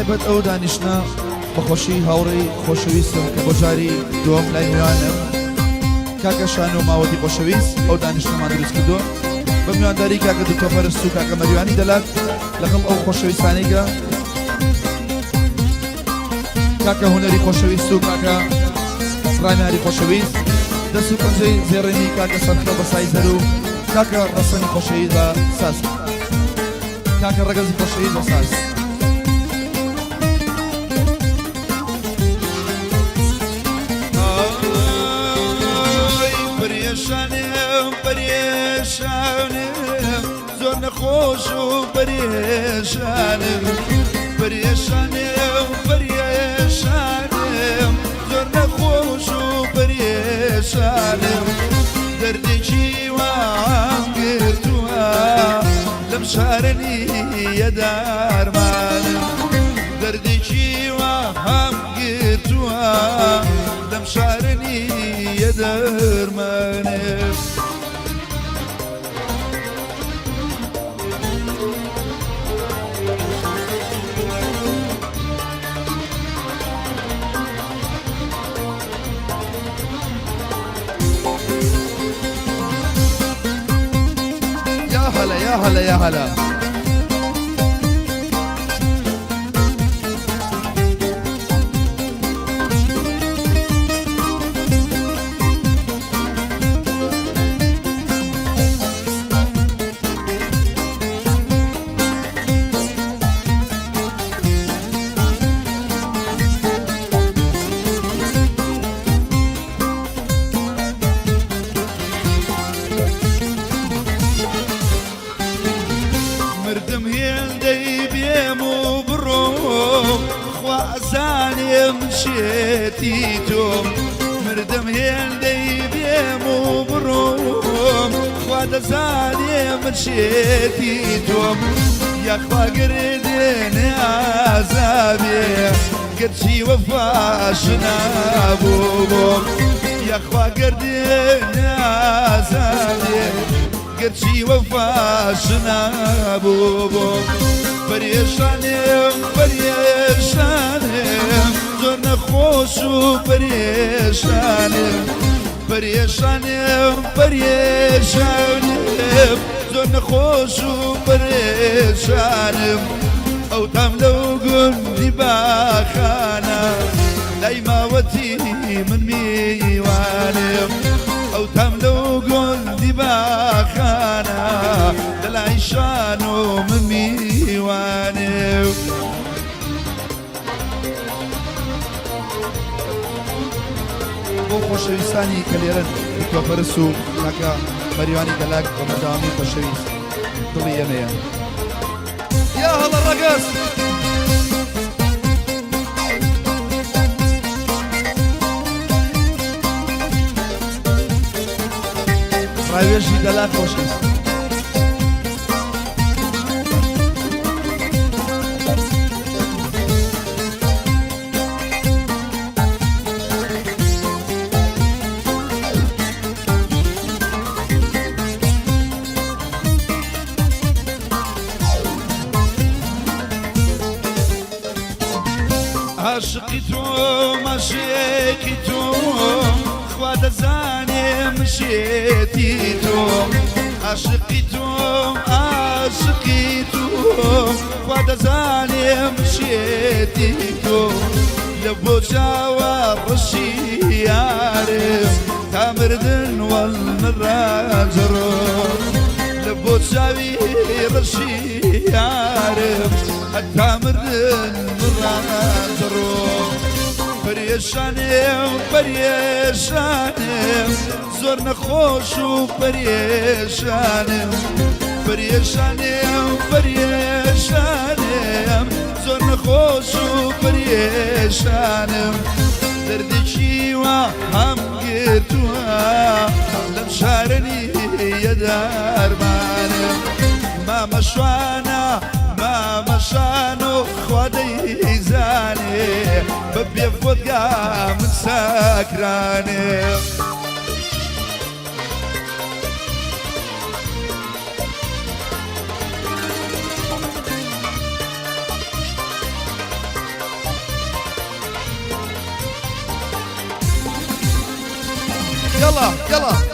تایبەت ئەو دانیشتنە بەخۆشی هاوڕێی خۆشەویستم کە بۆ جاری دووەم لای میوانم کاکە شانۆ ماوەتی خۆشەویست ئەو دانیشتنەمان دروست کردووە بە میوانداری کاکە دکتۆر پەرست و کاکە مەریوانی دەلاک لەگەڵ ئەو خۆشەویستانەی کە کاکە هونەری خۆشەویست و کاکە ڕامیاری خۆشەویست دەست و پەنجەی زێڕینی کاکە سەرخە بە سایزەر و کاکە ڕەسەنی خۆشەویست بە ساز کاکە ڕەگەزی خۆشەویست بە ساز. پەرێشانم پەرێشانم زۆر نەخۆش و پەرێشانم پەرێشانم پەرێشانم زۆر نەخۆش و پەرێشانم دەردێکی وام گرتووە لەم شارە نییە دارمانم دەردێکی وام گرتووە لەم شارە نییە دەرمانم. یا هەلا یا هەلا یا هەلا. مردم هێندەی بێم و بڕۆم خوا ئەزانێ من شێتی تۆم مردم هێندەی بێم و بڕۆم خوا دەزانێ من شێتی تۆم یاخوا گردێنێ ئازابێ گەرچی وەفاش نابوو بۆم یاخوا گردێنێ ئازابێ گەرچی وەفاش نابوو بۆم پەرێشانم پەرێشانم زۆر نەخۆش و پەرێشانم پەرێشانم پەرێشانم زۆر نەخۆش و پەرێشانم ئەو تام لەو گوندی باخانە لای ماوەتی من میوانم ئەو تام لەو گوندی باخانە لەلای شان و من میوانم. بۆ خۆشەویستانی کە لێرەن دکتۆر پەرست و کاکە مەریوانی گەلاک بە بەردەوامی خۆشەویست دڵی ئێمەیە. یا هەڵە ڕەگەز. ڕاوێژی دەلاک خۆشەویست. عاشقی تۆم عاشقی تۆم خوا دەزانێ من شێتی تۆم عاشقی تۆم عاشقی تۆم خوا دەزانێ من شێتی تۆم لە بۆ چاوە ڕەشی یارم تا مردن وەڵ من ڕاجڕۆم لە بۆ چاوی ڕەشی یارم هەتا مردن من ڕاجڕۆم پەرێشانم پەرێشانم زۆر نەخۆش و پەرێشانم پەرێشانم پەرێشانم زۆر نەخۆش و پەرێشانم دەردێکی وا هەم گرتووە لەم شارە نییە دەرمانم مامە شوانە مامە شان و خوا دەیزانێ بە بێ فۆتگا من سەکرانێ. یەڵا یەڵا.